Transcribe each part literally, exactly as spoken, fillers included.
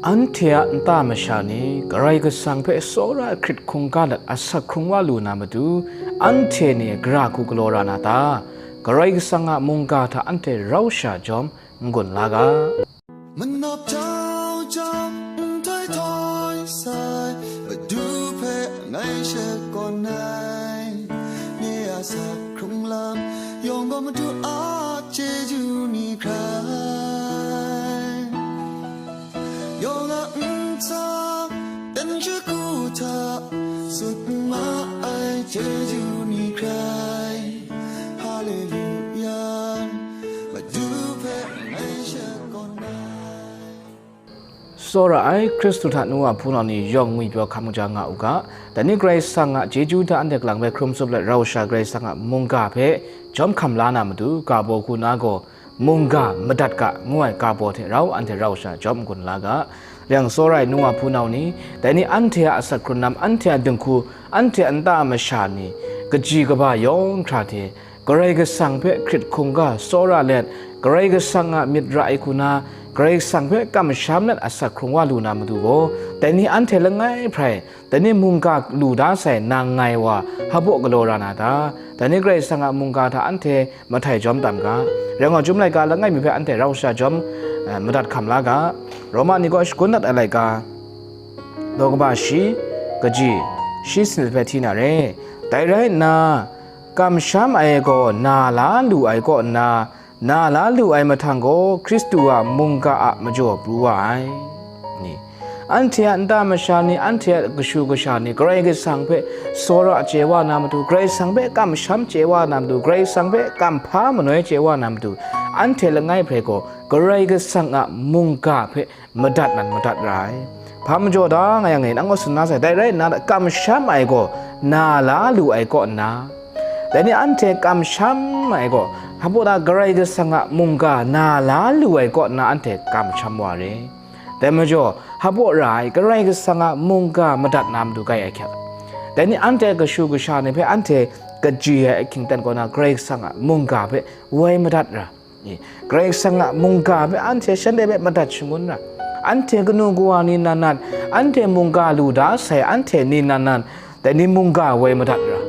Anhte a nta masha ni Karai Kasang hpe tsawra hkrit hkungga lat asak hkrung wa lu na matu, anhte ni gara hku galaw ra na ta? Karai Kasang a mungga hta anhte rau sha jawm n-gun la ga. Manawp jau jau, nhtoi htoi sai, Madu hpe ngai shakawn ai. Ni a asak hkrung lam yawng gaw Madu a chyeju ni hkrai. Yawng a ntsa, dan shagu hta, sut ma ai chyeju ni hkrai. Haleluya, Madu hpe ngai shakawn ai. Tsawra ai Hkristu hta nu wa hpunau ni yawng ngwipyaw hkam kaja nga u ga. Dai ni Karai Kasang a chyeju hta anhte kalang hpe hkrum tsup let, rau sha Karai Kasang a mungga hpe jawm hkam la na matu, ga baw hku na gaw, mungga madat ga, ngu ai ga baw hte rau anhte rau sha jawm n-gun la ga. Rai yang, tsawra ai nu wa hpunau ni, dai ni anhte a asak hkrun lam, anhte a dinghku, anhte a nta masha ni, kaji kaba yawng hkra hte, Karai Kasang hpe hkrit hkungga tsawra let, Karai Kasang a myit ra ai hku na, Karai Kasang hpe kamsham let asak hkrung wa lu na matu gaw, dai ni anhte langai hprai, dai ni mungga lu da sai nang ngai wa, hpa baw galaw ra na ta? Dai ni Karai Kasang a mungga hta anhte mahtai jawm tam ga. Rai nga, Chyum laika langai mi hpe anhte rau sha jawm, eh, madat hkam la ga. Roma ni kaw shagun dat ai laika, daw kaba shi, kaji shi sanit hpe hti na re. Dai rai nna, kamsham ai gaw na la lu ai kaw nna, na la lu ai mahtang gaw, Hkristu a mungga a majaw pru wa ai. Ni, anhte a nta masha ni, anhte a kashu kasha ni, Karai Kasang hpe tsawra chye wa na matu, Karai Kasang hpe kamsham chye wa na matu, Karai Kasang hpe kamhpa manoi chye wa na matu, anhte langai hpe gaw Karai Kasang a mungga hpe madat nan madat ra ai. Hpa majaw da nga yang e, nang gaw tsun na sai, dai rai nna, kamsham ai gaw na la lu ai kaw nna, dai ni anhte kamsham ai gaw, hpa baw na Karai Kasang a mungga na la lu ai kaw nna anhte kamsham wa re. Dai majaw, hpa baw ra ai Karai Kasang a mungga madat na matu grai ahkyak. Dai ni anhte kashu kasha ni hpe anhte kaji ai ahkying aten kaw na Karai Kasang a mungga hpe woi madat ra. E, Karai Kasang a mungga hpe anhte shanhte hpe madat shangun ra. Anhte kanu kawa ni nan nan, anhte mungga lu da sai anhte ni nan nan, dai ni mungga woi madat ra.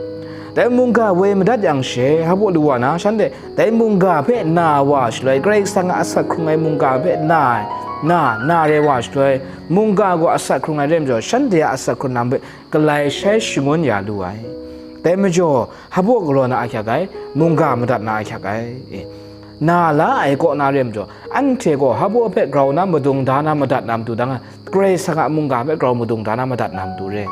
Dai mungga woi madat yang she, hpa baw lu wa na, shanhte dai mungga hpe na wa shaloi, Karai Kasang a asak hkrung ai mungga hpe na ai, na, na re wa shaloi, mungga gaw asak hkrung ai re majaw, shanhte a asak hkrung lam hpe galai shai shangun ya lu ai. Dai majaw, hpa baw galaw na ahkyak ai, mungga madat na ahkyak ai. E, na la ai kaw na re majaw, anhte gaw hpa baw hpe grau na madung da na madat na matu dang, Karai Kasang a mungga hpe grau madung da na madat na matu re.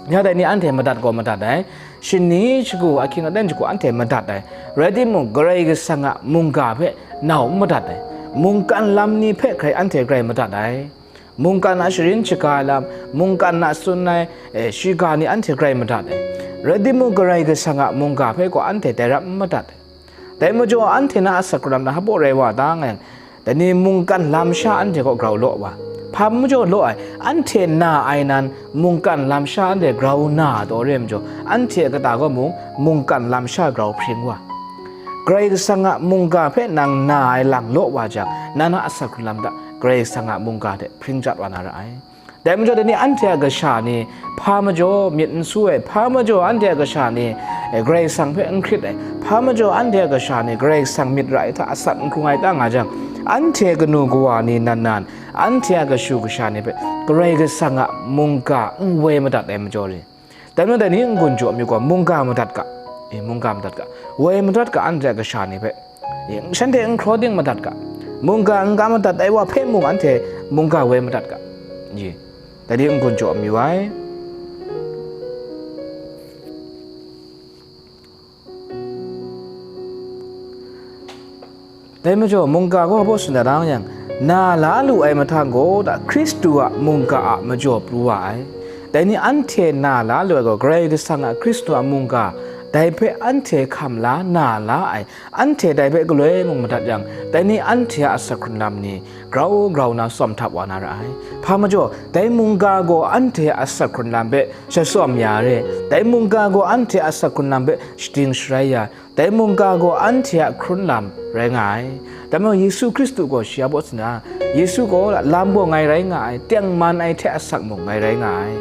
Ya dai ni anhte madat gaw madat ai, shani shagu, ahkying aten shagu anhte madat ai, rai timung, Karai Kasang a mungga hpe nau n madat ai, mungkan lam ni hpe hkrai anhte grai madat ai. Mungkan a sharin shaga ai lam, mungkan a tsun ai, e, shiga ni anhte grai madat ai. Rai timung, Karai Kasang a mungga hpe gaw anhte dai rap n madat ai. Dai majaw, anhte na asak hkrung lam na hpa baw rai wa ta nga yang, dai ni mungkan lam sha anhte gaw grau law wa. Hpa majaw law ai, anhte na ai nan, mungkan lam sha anhte grau na taw re majaw, anhte a kata gaw mung, mungkan lam sha grau hpring wa. Karai Kasang a mungga hpe nang na ai lang law wa jang, na na asak hkrung lam hta Karai Kasang a mungga hte hpring jat wa na ra ai. Dai majaw, dai ni anhte a kasha ni, hpa majaw myit n su ai, hpa majaw anhte a kasha ni, e, Karai Kasang hpe n hkrit ai, hpa majaw anhte a kasha ni Karai Kasang myit ra ai hta asak n hkrung ai ta nga jang, anhte kanu kawa ni nan nan, anhte a kashu kasha ni hpe Karai Kasang a mungga n woi madat ai majaw re. Dai majaw, dai ni n-gun jaw mi gaw, mungga madat ga, e, mungga madat ga, woi madat ga, anhte a kasha ni hpe. E, shanhte n hkraw ding madat ga, mungga n-ga madat ai wa hpe mung anhte mungga woi madat ga, e, dai ni n-gun jaw mi wa ai. Dai majaw, mungga gaw hpa baw tsun dat yang, na la lu ai mahtang gaw, da Hkristu a mungga a majaw pru wa ai. Dai ni anhte na la lu ai gaw, Karai Kasang a Hkristu a mungga, dai hpe anhte hkam la na la ai, anhte dai hpe galoi mung madat yang, dai ni anhte a asak hkrun lam ni grau grau na tsawm htap wa na ra ai. Hpa majaw, dai mungga gaw anhte a asak hkrun lam hpe shatsawm ya re, dai mungga gaw anhte a asak hkrun lam hpe shading sharai ya, dai mungga gaw anhte a hkrun lam rai nga ai. Dai majaw Yesu Hkristu gaw shi a baw sina, Yesu gaw lam gaw ngai rai nga ai, tengman ai hte asak mung ngai rai nga ai.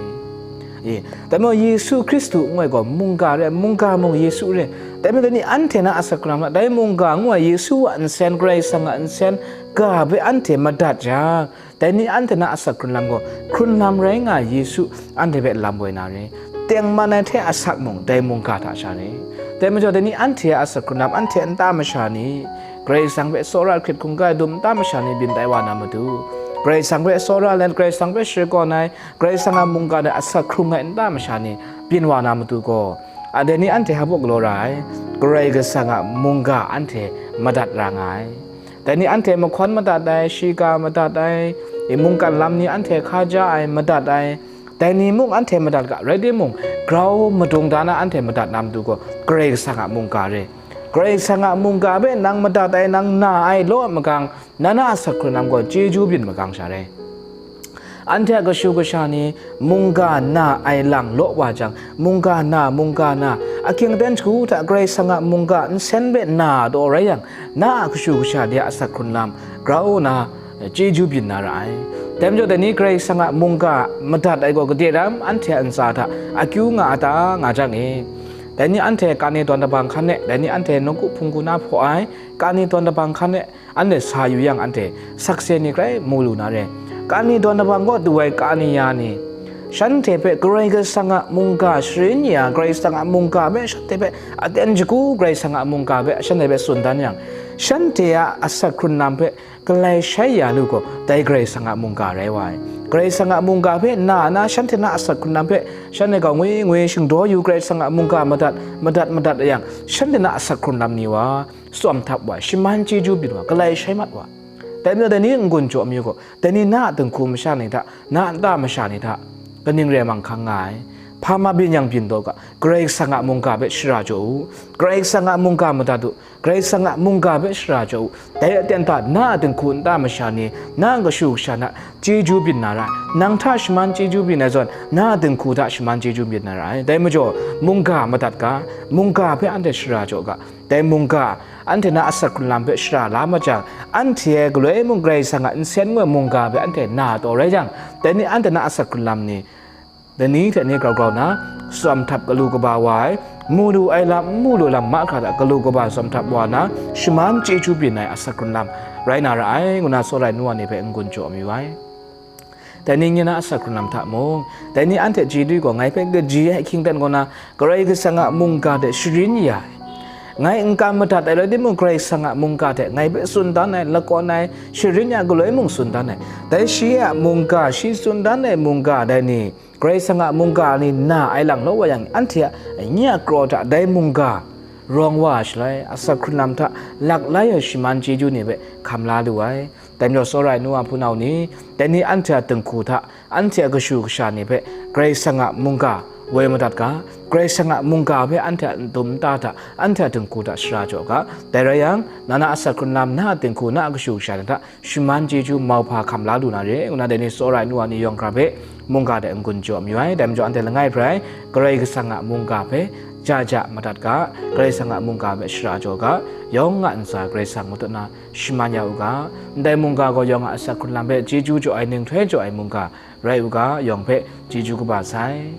E, dai majaw Yesu Hkristu ngu ai gaw mungga re, mungga mung Yesu re. Dai majaw dai ni anhte na asak hkrun lam na, dai mungga ngu ai Yesu a nsen, Karai Kasang a nsen ga hpe anhte madat jang, dai ni anhte na asak hkrun lam gaw, hkrun lam rai nga ai Yesu anhte hpe lam woi na re. Tengman ai hte asak mung dai mungga hta sha re. Dai majaw dai ni anhte a asak hkrun lam anhte nta masha ni, Karai Kasang hpe tsawra hkrit hkungga ai dum nta masha ni byin tai wa na matu, Karai Kasang hpe tsawra let, Karai Kasang hpe shakawn ai, Karai Kasang a mungga de asak hkrung ai nta masha ni byin wa na matu gaw, a, dai ni anhte hpa galaw ra ai, Karai Kasang a mungga anhte madat ra nga ai. Dai ni anhte mahkawn madat ai, shiga madat ai, i mungkan lam ni anhte hkaja ai, madat ai, dai ni mung anhte madat ga, rai timung, grau madung da na anhte madat na matu gaw, Karai Kasang a mungga re. Karai Kasang a mungga hpe nang madat ai, nang na ai law magang, na na asak hkrun lam gaw chyeju byin magang sha re. Anhte a kashu kasha ni mungga na ai lang law wa jang, mungga na, mungga na, ahkying aten shagu hta Karai Kasang a mungga nsen hpe na daw rai yang, na a kashu kasha de a asak hkrun lam grau nna chyeju byin na ra ai. Dai majaw, dai ni Karai Kasang a mungga madat ai gaw gade ram anhte a ntsa hta akyu nga a ta nga jang e. Dai ni anhte kani dawn dabang hkan e, dai ni anhte nawku hpunggu na hpaw ai kani dawn dabang hkan e, anhte sa yu yang, anhte sakse ni grai mu lu na re. Kani dawn dabang kaw du ai kani ya ni, shanhte hpe Karai Kasang a mungga sharin ya, Karai Kasang a mungga hpe shanhte hpe aten shagu, Karai Kasang a mungga hpe shanhte hpe tsun dan yang, shanhte a asak hkrun lam hpe galai shai ya lu gaw, dai Karai Kasang a mungga rai wa ai. Karai Kasang a mungga hpe na na shanhte na asak hkrun lam hpe shanhte gaw ngwi ngwi shingdaw yu, Karai Kasang a mungga madat, madat, madat yang, shanhte na asak hkrun lam ni wa, tsawm htap wa, shaman chyeju byin wa, galai shai mat wa. Dai majaw dai ni n-gun jaw mayu gaw, dai ni na a dinghku masha ni hta, na a nta masha ni hta, kaning re ai manghkang nga ai? Hpa ma byin yang byin taw ga, Karai Kasang a mungga hpe shara jaw u, Karai Kasang a mungga madat u, Karai Kasang a mungga hpe shara jaw u. Dai aten hta na a dinghku nta masha ni, na a kashu kasha hta chyeju byin na ra, nang hta shaman chyeju byin ai zawn, na a dinghku hta shaman chyeju byin na ra ai. Dai majaw, mungga madat ga, mungga hpe anhte shara jaw ga, dai mungga, anhte na asak hkrun lam hpe shara la ma jang, anhte galoi mung Karai Kasang a nsen ngu ai mungga hpe anhte na taw rai jang, dai ni anhte na asak hkrun lam ni, dai ni hte ni grau grau nna, tsawm htap galu kaba wa ai, mu lu ai lam, n mu lu lam mahkra hta galu kaba tsawm htap wa nna, shaman chyeju byin ai asak hkrun lam rai na ra ai, ngu na tsawra ai nu wa ni hpe n-gun jaw mayu ai. Dai ni nye na asak hkrun lam hta mung, dai ni anhte chyeju gaw ngai hpe kaji ai ahkying aten kaw na, Karai Kasang a mungga hte sharin ya ai. Ngai n-kam madat ai rai timung, Karai Kasang a mungga hte ngai hpe tsun dan ai, lakawn ai, sharin ya galoi mung tsun dan ai. Dai shi a mungga, shi tsun dan ai mungga dai ni, Karai Kasang a mungga ni na ai lang law wa yang, anhte a nye a kraw hta dai mungga rawng wa ai shaloi, asak hkrun lam hta lak lai ai shaman chyeju ni hpe hkam la lu ai. Dai majaw, tsawra ai nu wa hpunau ni, dai ni anhte a dinghku hta, anhte a kashu kasha ni hpe Karai Kasang a mungga woi madat ga, Karai Kasang a mungga hpe anhte a ndum nta hta, anhte a dinghku hta shara jaw ga. Dai rai yang, na na asak hkrun lam, na a dinghku, na a kashu kasha ni hta shaman chyeju mauhpa hkam la lu na re, ngu na dai ni tsawra ai nu wa ni yawng hkra hpe mungga de n-gun jaw mayu ai. Dai majaw, anhte langai hprai Karai Kasang a mungga hpe ja ja madat ga, Karai Kasang a mungga hpe shara jaw ga, yawng a ntsa Karai Kasang matut na shaman ya u ga. Ndai mungga gaw yawng a asak hkrun lam hpe chyeju jaw ai, ninghtoi jaw ai mungga rai u ga, yawng hpe chyeju kaba sai.